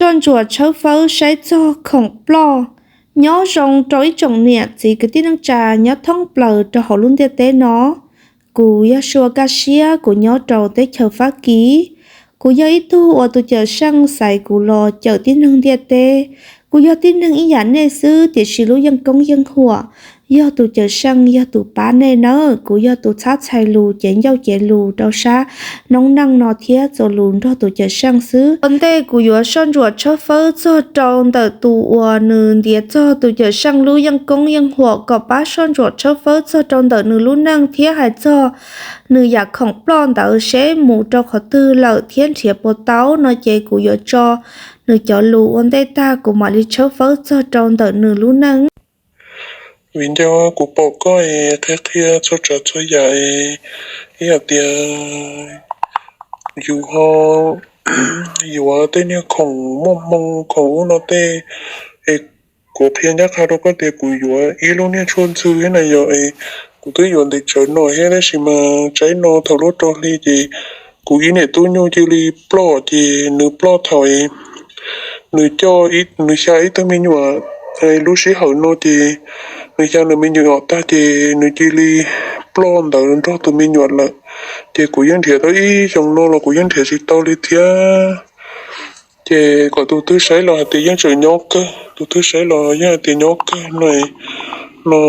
Soj ntsuam tshawb fawb saib txog khoom ploj. Nyob zoo rau ib tsoom niam txiv kwv tij neej tsa nyob thoob plaws rau hauv lub ntiaj teb no. Kuv yog Sua Kaj Siab, kuv nyob rau teb chaws Fab Kis. Kuv yog ib tug uas tus cawm seej xaiv kuv los cawm tib neeg ntiaj teb. Kuv yog tib neeg ib yam nej xwb, tiam sis lub yeej koob yeej huam yog tus cawm seej yog tus pab nej nawb. Kuv yog tus txhab txhais lus cev ncauj cev lus rau sab noob neej no thiab txuas lus nrog tus cawm seej xwb. Ua ntej kuv yuav soj ntsuam tshawb fawb txog rau ntawm tus uas nws ntiav txog tus cawm seej lub yeej koob yeej huam kom pab soj ntsuam tshawb fawb txog rau ntawm nws lub neej thiab hais txog nws yam khoom ploj ntawd seb mus rau qhov twg lawm thiab nrhiav puas tau no ces kuv yuav tso nws cov lus ua ntej tag kuv mam li tshawb fawb txog rau ntawm nws lub neej. Vim nco kuv pom koj es qhia qhia txhua tsav txhua yam es ib yam tias yus ho yuav tej niag khoom muaj hmoo khoom ub no tej es kuv qhia ncaj qha rau koj tias kuv yuav ib lub niag tshuaj ntxhw thiab na yog es kuv twb yuav ntev tsawv no thiab tab sis mas tsaib no thaum lub rau hli ces kuv ib niam tub nyuj cia li ploj ces nws ploj thaum es nws coj nws xya ib tug me nyuam lub sij hawm no ces nws xya nws me nyuam tag ces nws cia li ploj ntawd nrog tus me nyuam lawm. Ces kuv yeej nrhiav tau ib xyoos no los kuv yeej nrhiav tsis tau li thiab. Ces kom tus twg saib los hais tias yeej tseem nyob kawg, tus twg saib los yeej hais tias nyob kawg no, no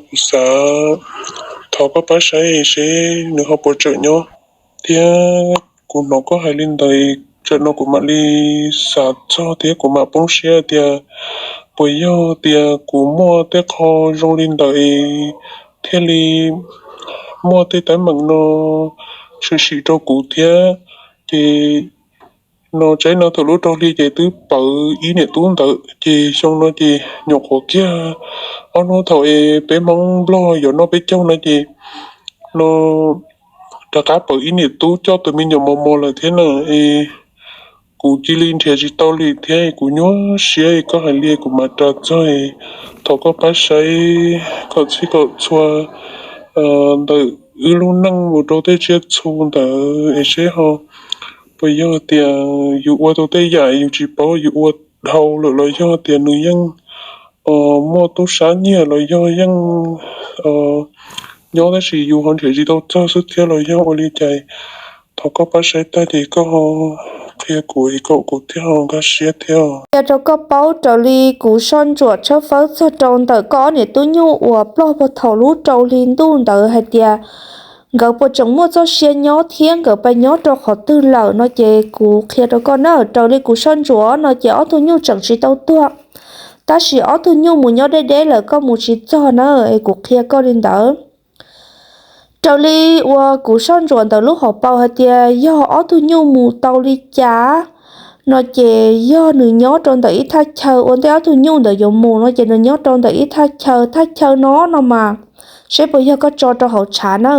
kuv xav thov koj pab saib seb nws ho puas tseem nyob thiab. Kuv hnov koj hais li ntawd, tsam no kuv mam li xav txog thiab kuv mam poob siab tias puas yog tias kuv muaj tej qho zoo li ntawd es thiaj li muaj tej teeb meem no tshwm sim rau kuv thiab. Ces no tsaib no thaum lub rau hli ces twb pawv ib niam tub ntawd ces xyoo no ces nyuam qhuav kiag ob hnub thaum es peb Hmoob Nplog yuav noj peb caug no ces no rov qab pawv ib niam tub coj tus me nyuam mos mos lawm thiab na. Es kuv cia li nrhiav tsis tau li thiab kuv nyuaj siab, koj hais li kuv mam ras txog. Thov koj pab saib kom txhij kom txhua ntawm wb lub neej mus rau tej tsiaj txhu ntawd es seb ho puas yog tias yus ua tau tej yam yus tsis paub, yus ua dhau lawm los yog tias nws yeej muaj tub sab nyiag los yog yeej nyob tab sis yus ho nrhiav tsis tau txog xwb thiab los yog ua li cas. Thov koj pab saib tag ces koj ho qhia kuv es kom kuv thiaj ho nkag siab thiab. Qhia rau koj paub raws li kuv soj ntsuam tshawb fawb txog rau ntawm koj ob niam tub nyuj uas ploj puag thaum lub rau hli ntuj ntawd hais tias nkawd puas tseem muaj txoj sia nyob thiab nkawd pais nyob rau qhov twg lawm no ces kuv qhia rau koj na. Raws li kuv soj ntsuam no ces ob tug nyuj tseem tsis tau tuag, tab sis ob tug nyuj mus nyob deb deb lawm koj mus tsis txog na, es kuv qhia koj li ntawd. Raws li uas kuv soj ntsuam ntawm lub hauv paus hais tias yog ob tug nyuj mus tau li cas no ces yog nws nyob rau ntawm ib thaj chaw, ua ntej ob tug nyuj ntawd yuav mus no ces nws nyob rau ntawm ib thaj chaw, thaj chaw no no mas seb puas yog koj tso rau hauv tshav na.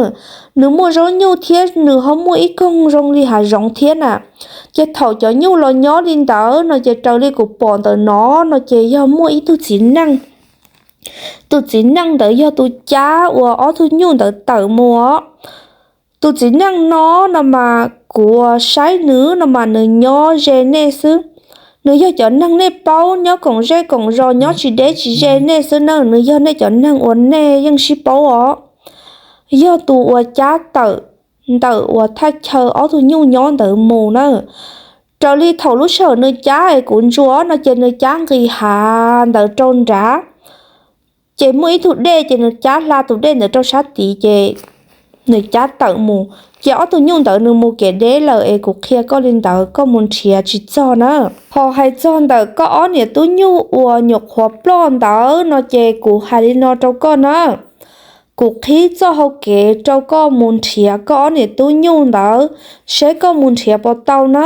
Nws muaj zaub nyuj thiab nws ho muaj ib koog zoo li hav zoov thiab na. Ces thaum cov nyuj los nyob li ntawd no ces raws li kuv pom ntawm no no ces yog muaj ib tug txiv neej. Tus txiv neej ntawd yog tus cab uas ob tug nyuj ntawd tawm mus. Tus txiv neej no no mas kuv saib nws no mas nws nyob ze nej xwb. Nws yog cov neeg nej paub nyob koom zej koom zos nyob tsis deb tsis ze nej xwb na, nws yog nej cov neeg uas nej yeej sib paub os. Yog tus uas cab tawm ntawm uas thaj chaw ob tug nyuj nyob ntawd mus na. Raws li thaum lub sij hawm nws cab es kuv ntsuas no ces nws cab nqis hav ntawd rau nrad, ces muaj ib tug dej ces nws cab hla tus dej ntawd rau sab tid ces nws cab tawm mus. Ces ob tug nyuj ntawd nws mus kev deb lawm es kuv qhia koj li ntawd koj mus nrhiav tsis txog na. Ho hais txog ntawm koj ob niam tub nyuj uas nyuam qhuav ploj ntawd no ces kuv hais li no rau koj na. Kuv qhib txoj hau kev rau koj mus nrhiav koj ob niam tub nyuj ntawd, seb koj mus nrhiav puas tau na.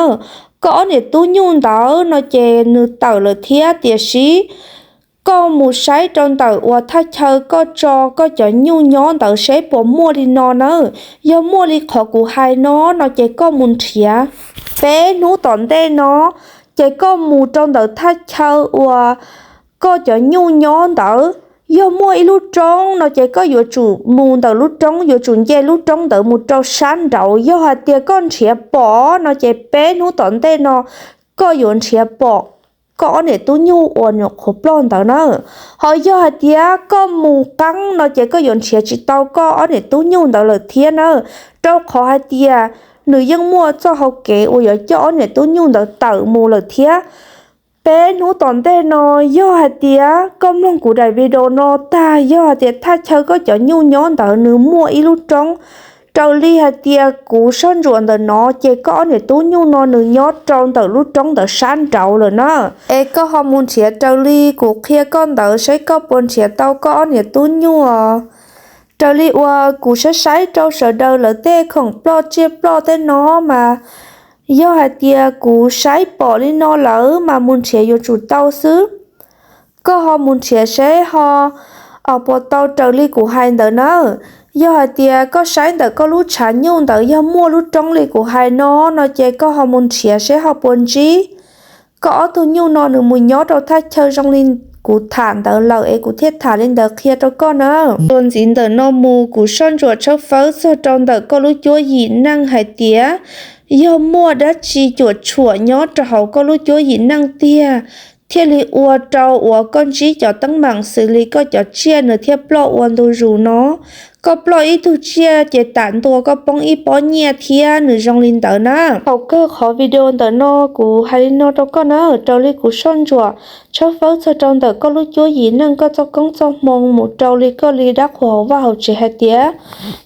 Koj ob niam tub nyuj ntawd no ces nws tawm lawm thiab, tiam sis koj mus saib rau ntawm uas thaj chaw koj tso koj cov nyuj nyob ntawd seb puas muaj li no na. Yog muaj li qhov kuv hais no no ces koj mus nrhiav peb hnub tom ntej no, ces koj mus rau ntawm thaj chaw uas koj cov nyuj nyob ntawd. Yog muaj ib lub roob no ces koj yuav tsum mus ntawm lub roob, yuav tsum nce lub roob ntawd mus rau sab nraud. Yog hais tias koj nrhiav pom no ces peb hnub tom ntej no koj yuav nrhiav pom. koj ob niam tub nyuj uas nyuam qhuav ploj ntawd na. Ho yog hais tias koj mus qeeb no ces koj yuav nrhiav tsis tau koj ob niam tub nyuj ntawd lawm thiab na, rau qhov hais tias nws yeej muaj txoj hau kev uas yuav coj ob niam tub nyuj ntawd tawm mus lawm thiab. Peb hnub tom ntej no, yog hais tias koj mloog kuv daim video no tag, yog hais tias thaj chaw koj cov nyuj nyob ntawd nws muaj ib lub roob, raws li hais tias kuv soj ntsuam ntawm no ces koj ob niam tub nyuj no nws nyob rau ntawm lub roob ntawd sab nraud lawm na. Es koj ho mus nrhiav raws li kuv qhia koj ntawd saib koj puas nrhiav tau koj ob niam tub nyuj. Raws li uas kuv saib saib rau sawv daws lawv tej khoom ploj tsiaj ploj tej no mas, yog hais tias kuv saib pom li no lawm mas mus nrhiav yuav tsum tau xwb. Koj ho mus nrhiav seb ho puas tau raws li kuv hais ntawd na. Yog hais tias koj saib ntawm koj lub tshav nyuj ntawd yog muaj lub roob li kuv hais no, no ces koj ho mus nrhiav seb ho puas ntsib. Koj ob tug nyuj no nws mus nyob rau thaj chaw zoo li kuv tham ntawd lawm es kuv thiaj tham li ntawd qhia rau koj na. Txuas ntxiv ntawm no mus kuv soj ntsuam tshawb fawb txog rau ntawm koj lub cuab yim neej hais tias yog muaj dab tsi cuam tshuam nyob rau hauv koj lub cuab yim neej tiag, thiaj li ua rau uas koj ntsib cov teeb meem xws li koj cov tsiaj nws thiaj ploj ua ntu zus no. Koj ploj ib tug tsiaj ces tam ntua koj poob ib pob nyiaj thiab nws zoo li ntawd na. Thaum kawg qhov video ntawm no kuv hais li no rau koj na, raws li kuv soj ntsuam tshawb fawb txog rau ntawm koj lub cuab yim neej, koj txoj koob txoj hmoo mus rau li koj li dab qhuas hauv vaj hauv tsev hais tias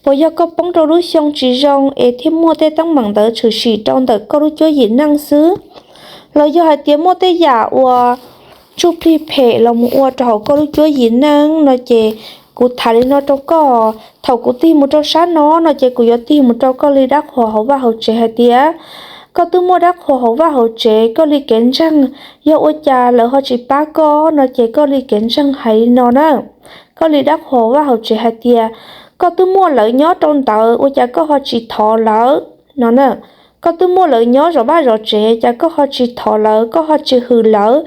puas yog koj poob rau lub xyoo tsis zoo es thiaj muaj tej teeb meem ntawd tshwm sim rau ntawm koj lub cuab yim neej xwb, los yog hais tias muaj tej yam uas ntsuj plig phem los mus ua rau hauv koj lub cuab yim neej no ces kuv tham li no rau koj. Thaum kuv tig mus rau sab no no ces kuv yuav tig mus rau koj li dab qhuas hauv vaj hauv tsev hais tias koj twb muaj dab qhuas hauv vaj hauv tsev, koj li kev ntseeg yog ua cas lawv ho tsis pab koj no ces koj li kev ntseeg hais li no na. Koj li dab qhuas hauv vaj hauv tsev hais tias koj twb muaj lawv nyob rau ntawd ua cas koj ho tsis thov lawv no na. Koj twb muaj lawv nyob zov vaj zov tsev cas koj ho tsis thov lawv, koj ho tsis hwm lawv.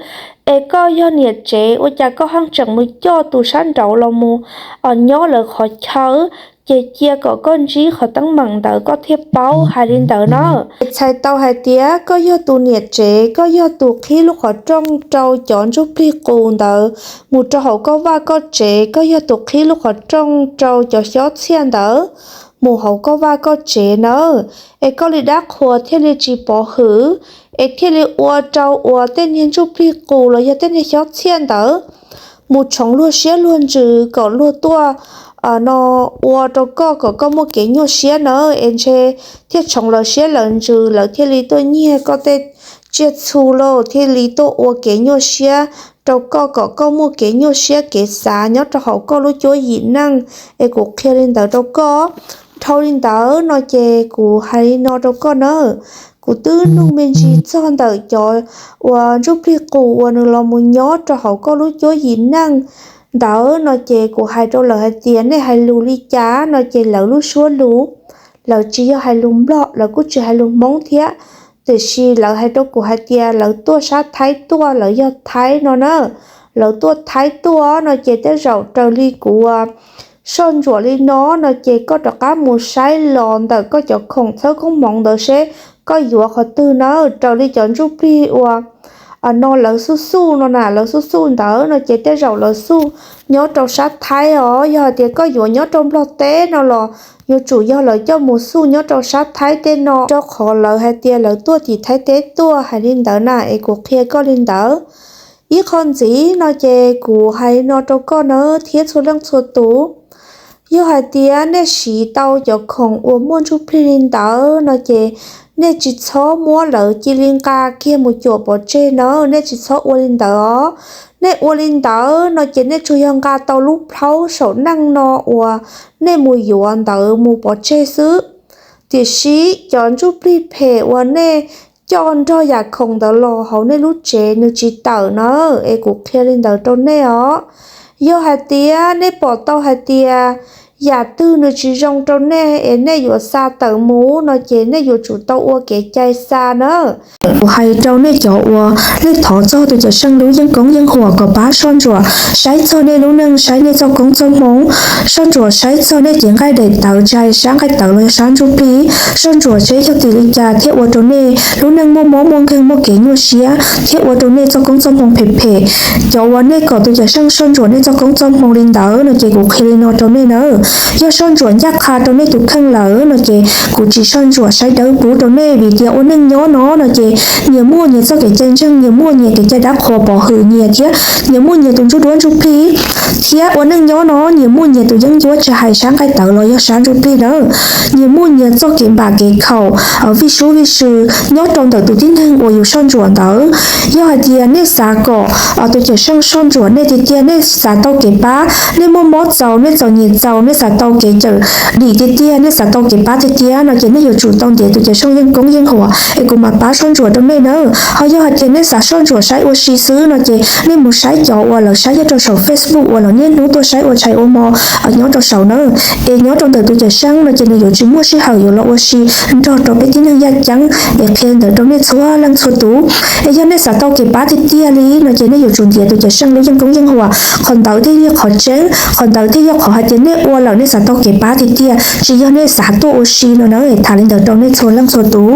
Es koj yog niam tsev ua cas koj heej tseem mus coj tus sab nraud los mus nyob lawv qhov chaw, ces cia kom koj ntsib qhov teeb meem ntawd koj thiaj paub hais li ntawd na. Txhais tau hais tias koj yog tus niam tsev, koj yog tus qhib lub qhov rooj rau cov ntsuj plig qus ntawd mus rau hauv koj vaj koj tsev, koj yog tus qhib lub qhov rooj rau cov xyob txhiaj ntawd mus hauv koj vaj koj tsev nawb, es koj li dab qhuas thiaj li tsis pov hwm, es thiaj li ua rau uas tej niag ntsuj plig qus los yog tej niag xyob txhiaj ntawd mus tshoov luag siab luag ntsws kom luag tuaj no ua rau koj kom koj muaj kev nyuaj siab nawb, es ntshe thiaj tshoov lawv siab lawv ntsws, lawv thiaj li tuaj nyiag koj tej tsiaj txhu lauj, thiaj li tuaj ua kev nyuaj siab rau koj kom koj muaj kev nyuaj siab kev xav nyob rau hauv koj lub cuab yim neej. Es kuv qhia li ntawd rau koj. Dhau li ntawd no ces kuv hais li no rau koj na, kuv twb nug me ntsis txog ntawm cov uas ntsuj plig qus uas nws los mus nyob rau hauv koj lub cuab yim neej ntawd no ces kuv hais rau lawv hais tias nej hais lus li cas no ces lawv lub suab lus, lawv tsis yog hais lus Nplog, lawv kuj tsis hais lus Hmoob thiab. Tiam sis lawv hais rau kuv hais tias lawv tuaj sab Thaib tuaj, lawv yog Thaib no na. Lawv tuaj Thaib tuaj no ces tej zaum raws li kuv soj ntsuam li no no ces koj rov qab mus saib los ntawm koj cov khoom txhawb koob hmoov ntawd seb koj yuav qhov twg na. Raws li cov ntsuj plig uas no lawv xuj xuj no na, lawv xuj xuj ntawd no ces tej zaum lawv xuj nyob rau sab Thaib os. Yog hais tias koj yuav nyob rau Nplog teb no los yuav tsum yog lawv coj mus xuj nyob rau sab Thaib teb no, rau qhov lawv hais tias lawv tuaj tim Thaib teb tuaj hais li ntawd na, es kuv qhia koj li ntawd. Ib qho ntxiv no ces kuv hais li no rau koj na thiab txhua leej txhua tus, yog hais tias nej siv tau cov khoom uas muaj ntsuj plig li ntawd no ces nej tsis txhob muab lawv cia li nqa kiag mus cuam pov tseg na, nej tsis txhob ua li ntawd os. Nej ua li ntawd no ces nej tsuas yog nqa tau lub plhaub saum neej no uas nej mus yuav ntawd mus pov tseg xwb. Tiam sis cov ntsuj plig phem uas nej coj nrog yam khoom ntawd los hauv nej lub tsev nws tsis tawm na, es kuv qhia li ntawd rau nej os. Yog hais tias nej pom tau hais tias yam twg nws tsis zoo rau nej es nej yuav xa tawm mus no ces nej yuav tsum tau ua kev cai xa na. Kuv hais rau nej cov uas nej thov txog tus cawm seej lub yeeb koob yeeb huam kom pab soj ntsuam saib txog nej lub neej, saib nej txoj koob txoj hmoov. Soj ntsuam saib txog nej cev nqaij daim tawv, tsis hais sab nqaij tawv los yog sab ntsuj plig. Soj ntsuam saib yog tim li cas thiaj ua rau nej lub neej muaj mob muaj nkeeg, muaj kev nyuaj siab, thiab ua rau nej txoj koob txoj hmoov phem phem. Cov uas nej kom tus cawm seej soj ntsuam nej txoj koob txoj hmoov li ntawd no ces kuv qhia li no rau nej na. Yog soj ntsuam ncaj qha rau nej tus kheej lawm no ces kuv tsis soj ntsuam saib dawb pub rau nej, vim tias ua neej nyob no no ces nyias muaj nyias txoj kev cai ntseeg, nyias muaj nyias kev cai dab qhuas pov hwm nyias thiab nyias muaj nyias tus ntsuj duab ntsuj plig, thiab ua neej nyob no nyias muaj nyias tus yeeb ncuab, tsis hais sab nqaij tawv los yog sab ntsuj plig na. Nyias muaj nyias txoj kev npam kev khaum, vij sub vij sw nyob rau ntawm tus tib neeg uas yus soj ntsuam ntawd. Yog hais tias nej xav kom tus cawm seej soj ntsuam nej tiag tiag, nej xav tau kev pab, nej muaj mob txaus, nej txom nyem txaus, nej xav tau kev cawm dim tiag tiag, nej xav tau kev pab tiag tiag no ces nej yuav tsum tau ntiav tus cawm seej yeej koob yeej huam es kuv mam pab soj ntsuam rau nej na. Ho yog hais tias nej xav soj ntsuam saib ua si xwb no ces nej mus saib cov uas lawv saib nyob rau saum Facebook uas lawv niaj hnub tuaj saib ua tshais ua hmo nyob rau saum na. Es nyob rau ntawm tus cawm seej no ces nws yuav tsis muaj sij hawm yuav los ua si nrog rau peb tib neeg yaj ceeb es qhia ntawd rau nej txhua leej txhua tus. Es yog nej xav tau kev pab tiag tiag li no ces nej yuav tsum ntiav tus cawm seej lub yeej koob yeej huam. Qhov ntawd thiaj yog qhov tseeb, qhov ntawd thiaj yog qhov hais tias nej ua lawm nej xav tau kev pab tiag tiag, tsis yog nej xav tuaj ua si no na. Tham li ntawd rau nej txhua leej txhua tus.